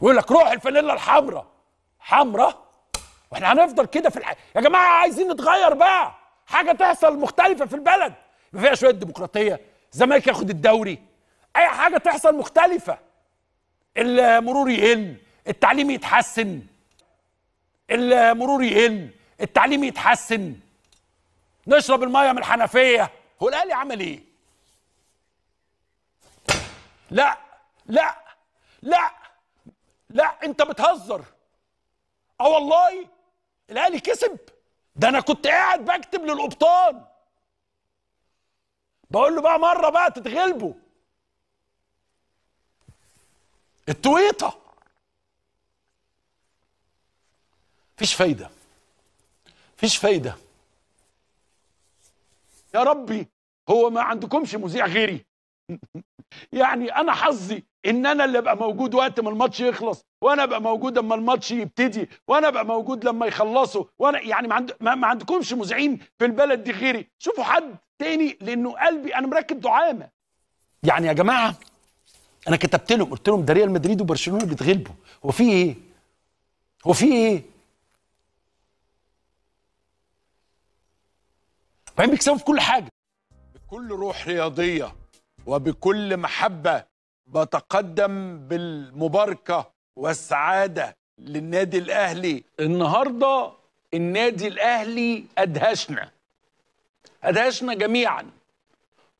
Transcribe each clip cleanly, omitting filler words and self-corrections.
ويقول لك روح الفانيلا الحمراء. حمراء؟ واحنا هنفضل كده في الحياة يا جماعة؟ عايزين نتغير بقى، حاجة تحصل مختلفة في البلد، يبقى فيها شوية ديمقراطية، الزمالك ياخد الدوري، اي حاجة تحصل مختلفة، المرور يقل، التعليم يتحسن، المرور يقل، التعليم يتحسن، نشرب المية من الحنفية. هو الاهلي عمل ايه؟ لا لا لا لا، انت بتهزر. اه والله الاهلي كسب. ده انا كنت قاعد بكتب للقبطان بقول له بقى مرة بقى تتغلبوا التويته. مفيش فايده، مفيش فايده. يا ربي هو ما عندكمش مذيع غيري؟ يعني انا حظي ان انا اللي ابقى موجود وقت ما الماتش يخلص، وانا ابقى موجود اما الماتش يبتدي، وانا ابقى موجود لما يخلصوا، وانا يعني ما عندكمش مذيعين في البلد دي غيري. شوفوا حد تاني، لانه قلبي انا مركب دعامة. يعني يا جماعة انا كتبت لهم قلت لهم ده ريال مدريد وبرشلونة بيتغلبوا، هو في ايه؟ هو في ايه؟ بعدين بيكسبوا في كل حاجة. بكل روح رياضية وبكل محبة بتقدم بالمباركه والسعادة للنادي الاهلي. النهارده النادي الاهلي ادهشنا، ادهشنا جميعا،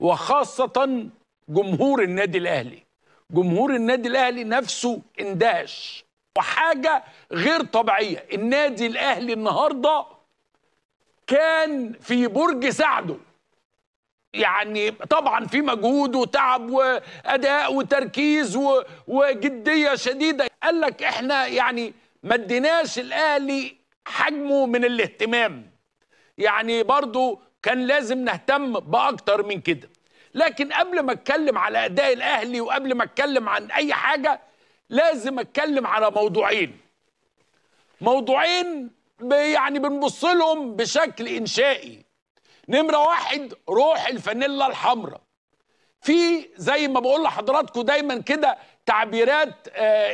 وخاصة جمهور النادي الاهلي. جمهور النادي الاهلي نفسه اندهش، وحاجه غير طبيعية. النادي الاهلي النهارده كان في برج سعدة، يعني طبعا في مجهود وتعب واداء وتركيز وجديه شديدة. قال لك احنا يعني ما اديناش الاهلي حجمه من الاهتمام، يعني برضو كان لازم نهتم باكتر من كده. لكن قبل ما اتكلم على اداء الاهلي وقبل ما اتكلم عن اي حاجة، لازم اتكلم على موضوعين، موضوعين يعني بنبص لهم بشكل انشائي. نمرة واحد، روح الفانيلا الحمراء. في زي ما بقول لحضراتكم دايما كده تعبيرات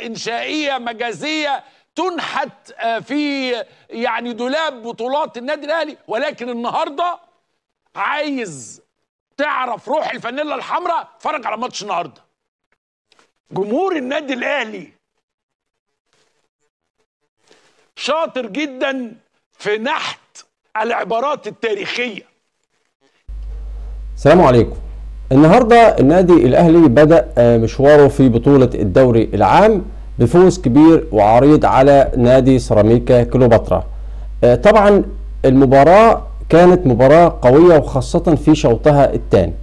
انشائية مجازية تنحت في يعني دولاب بطولات النادي الاهلي، ولكن النهارده عايز تعرف روح الفانيلا الحمراء، اتفرج على ماتش النهارده. جمهور النادي الاهلي شاطر جدا في نحت العبارات التاريخية. السلام عليكم. النهارده النادي الاهلي بدأ مشواره في بطولة الدوري العام بفوز كبير وعريض على نادي سيراميكا كليوباترا. طبعا المباراة كانت مباراة قوية وخاصة في شوطها الثاني.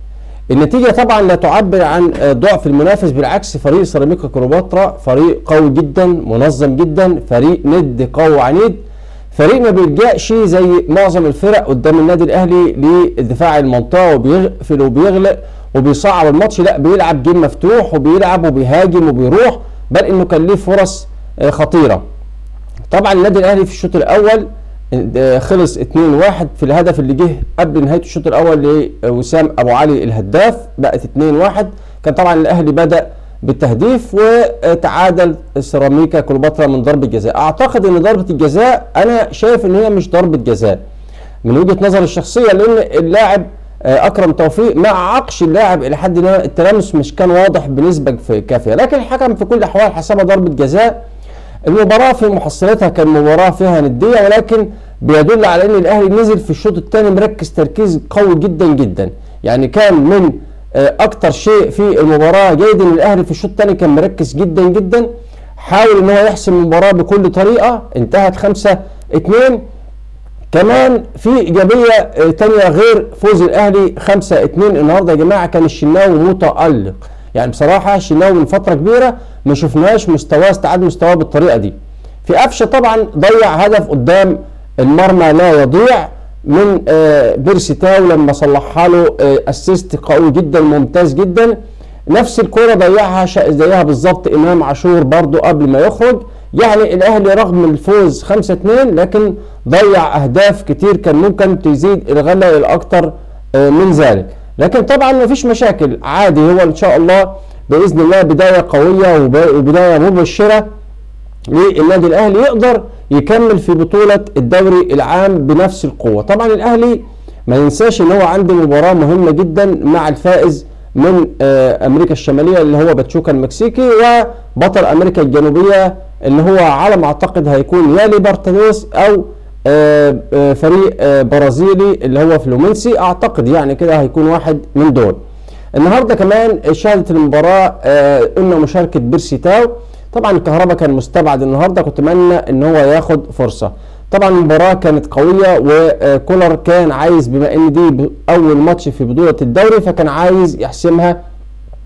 النتيجة طبعا لا تعبر عن ضعف المنافس، بالعكس فريق سيراميكا كليوباترا فريق قوي جدا، منظم جدا، فريق ند قوي وعنيد، فريق ما بيلجأش زي معظم الفرق قدام النادي الاهلي لدفاع المنطقة وبيقفل وبيغلق وبيصعب الماتش، لا بيلعب جيم مفتوح وبيلعب وبيهاجم وبيروح، بل انه كان ليه فرص خطيرة. طبعا النادي الاهلي في الشوط الاول خلص 2-1 في الهدف اللي جه قبل نهاية الشوط الاول لوسام ابو علي الهداف، بقت 2-1. كان طبعا الاهلي بدأ بالتهديف وتعادل سيراميكا كليوباترا من ضربة جزاء. اعتقد ان ضربة الجزاء انا شايف ان هي مش ضربة جزاء من وجهة نظري الشخصية، لان اللاعب اكرم توفيق ما عاقش اللاعب الى حد ما، التلامس مش كان واضح بنسبة كافية، لكن الحكم في كل الاحوال حسبها ضربة جزاء. المباراة في محصلتها كان مباراة فيها ندية، ولكن بيدل على ان الاهلي نزل في الشوط الثاني مركز تركيز قوي جدا جدا. يعني كان من اكتر شيء في المباراة جيد ان الاهلي في الشوط الثاني كان مركز جدا جدا، حاول ان هو يحسم المباراة بكل طريقه، انتهت 5-2. كمان في ايجابية ثانية غير فوز الاهلي 5-2 النهارده يا جماعة، كان الشناوي متالق. يعني بصراحة الشناوي من فترة كبيرة ما شفناش مستواه، استعاد مستواه بالطريقة دي. في قفشه طبعا ضيع هدف قدام المرمى لا يضيع من بيرسي تاو لما صلحها له assist قوي جدا ممتاز جدا. نفس الكرة ضيعها زيها بالظبط امام عاشور برضو قبل ما يخرج. يعني الاهلي رغم الفوز 5-2 لكن ضيع اهداف كتير كان ممكن تزيد الغلة الى اكتر من ذلك. لكن طبعا مفيش مشاكل، عادي، هو ان شاء الله باذن الله بداية قوية وبداية مبشرة. للنادي الاهلي يقدر يكمل في بطوله الدوري العام بنفس القوة. طبعا الاهلي ما ينساش ان هو عنده مباراة مهمة جدا مع الفائز من امريكا الشمالية اللي هو باتشوكا المكسيكي، وبطل امريكا الجنوبية اللي هو على ما اعتقد هيكون يا ليبرتادوس او فريق برازيلي اللي هو فلومينسي، اعتقد يعني كده هيكون واحد من دول. النهارده كمان شهدت المباراة قلنا مشاركة بيرسي تاو. طبعا الكهرباء كان مستبعد النهارده، كنت اتمنى ان هو ياخد فرصة. طبعا المباراة كانت قوية، وكولر كان عايز بما ان دي اول ماتش في بطوله الدوري فكان عايز يحسمها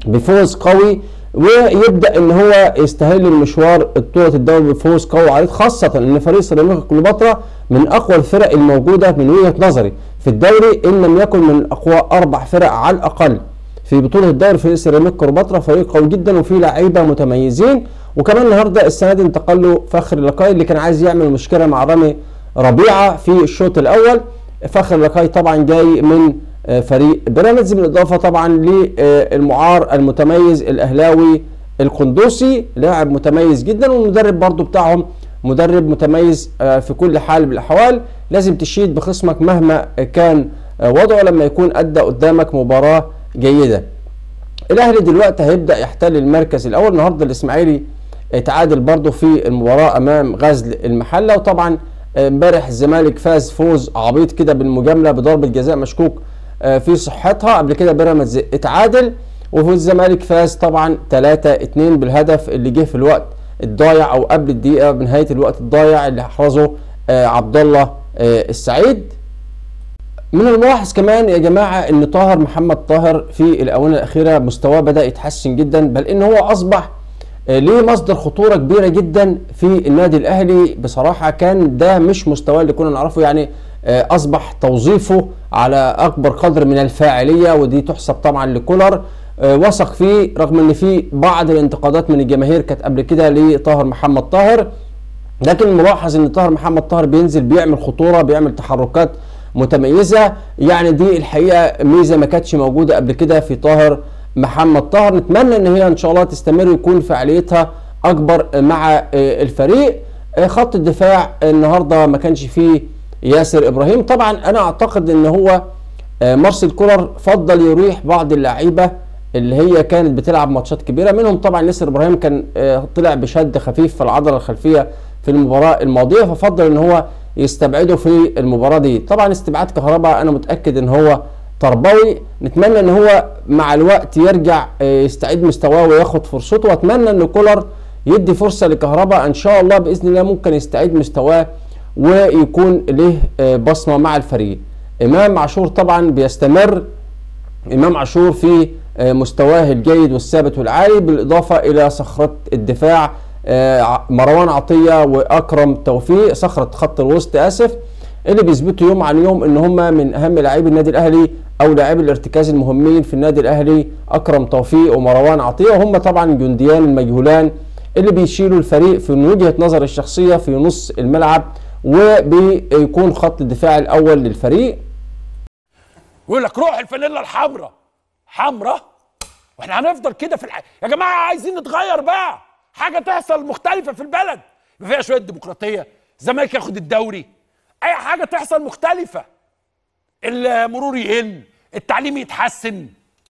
بفوز قوي ويبدا ان هو يستهل المشوار بطوله الدوري بفوز قوي عريض، خاصة ان فريق سيراميكا كليوباترا من اقوى الفرق الموجودة من وجهه نظري في الدوري، ان لم يكن من اقوى 4 فرق على الاقل في بطوله الدوري. فريق سيراميكا كليوباترا فريق قوي جدا وفيه لعيبة متميزين، وكمان النهارده السنة دي انتقل له فخر لقاي اللي كان عايز يعمل مشكلة مع رامي ربيعة في الشوط الاول. فخر لقاي طبعا جاي من فريق بيراميدز، بالاضافة طبعا للمعار المتميز الاهلاوي القندوسي، لاعب متميز جدا، والمدرب برضو بتاعهم مدرب متميز. في كل حال من الاحوال لازم تشيد بخصمك مهما كان وضعه لما يكون ادى قدامك مباراة جيدة. الاهلي دلوقتي هيبدا يحتل المركز الاول. النهارده الاسماعيلي اتعادل برضو في المباراة امام غزل المحلة، وطبعا امبارح الزمالك فاز فوز عبيط كده بالمجامله بضربه جزاء مشكوك في صحتها. قبل كده بيراميدز اتعادل، وفي الزمالك فاز طبعا 3-2 بالهدف اللي جه في الوقت الضايع او قبل الدقيقة بنهاية الوقت الضايع اللي احرزه عبد الله السعيد. من الملاحظ كمان يا جماعة ان طاهر محمد طاهر في الاونة الاخيرة مستواه بدا يتحسن جدا، بل ان هو اصبح ليه مصدر خطورة كبيرة جدا في النادي الاهلي. بصراحة كان ده مش مستواه اللي كنا نعرفه، يعني اصبح توظيفه على اكبر قدر من الفاعلية، ودي تحسب طبعا لكولر، وثق فيه رغم ان في بعض الانتقادات من الجماهير كانت قبل كده لطاهر محمد طاهر، لكن الملاحظ ان طاهر محمد طاهر بينزل بيعمل خطورة، بيعمل تحركات متميزة، يعني دي الحقيقة ميزة ما كانتش موجودة قبل كده في طاهر محمد طاهر. نتمنى ان هي ان شاء الله تستمر ويكون فعاليتها اكبر مع الفريق. خط الدفاع النهارده ما كانش فيه ياسر ابراهيم، طبعا انا اعتقد ان هو مارسيل كولر فضل يريح بعض اللعيبة اللي هي كانت بتلعب ماتشات كبيرة، منهم طبعا ياسر ابراهيم كان طلع بشد خفيف في العضلة الخلفية في المباراة الماضية، ففضل ان هو يستبعده في المباراة دي. طبعا استبعاد كهربا انا متاكد ان هو تربوي، نتمنى ان هو مع الوقت يرجع يستعيد مستواه وياخد فرصته، واتمنى ان كولر يدي فرصة لكهربا ان شاء الله باذن الله ممكن يستعيد مستواه ويكون له بصمة مع الفريق. امام عاشور طبعا بيستمر امام عاشور في مستواه الجيد والثابت والعالي، بالاضافة الى صخرة الدفاع مروان عطية واكرم توفيق، صخرة خط الوسط اسف، اللي بيثبتوا يوم عن يوم ان هم من اهم لاعبي النادي الاهلي او لاعبي الارتكاز المهمين في النادي الاهلي، اكرم توفيق ومروان عطية، وهم طبعا الجنديان المجهولان اللي بيشيلوا الفريق في وجهه نظر الشخصية في نص الملعب، وبيكون خط الدفاع الاول للفريق. يقول لك روح الفانيلا الحمراء حمراء، واحنا هنفضل كده في يا جماعة عايزين نتغير بقى، حاجة تحصل مختلفة في البلد، يبقى فيها شوية ديمقراطية، الزمالك ياخد الدوري، اي حاجة تحصل مختلفة، المرور يقل، التعليم يتحسن.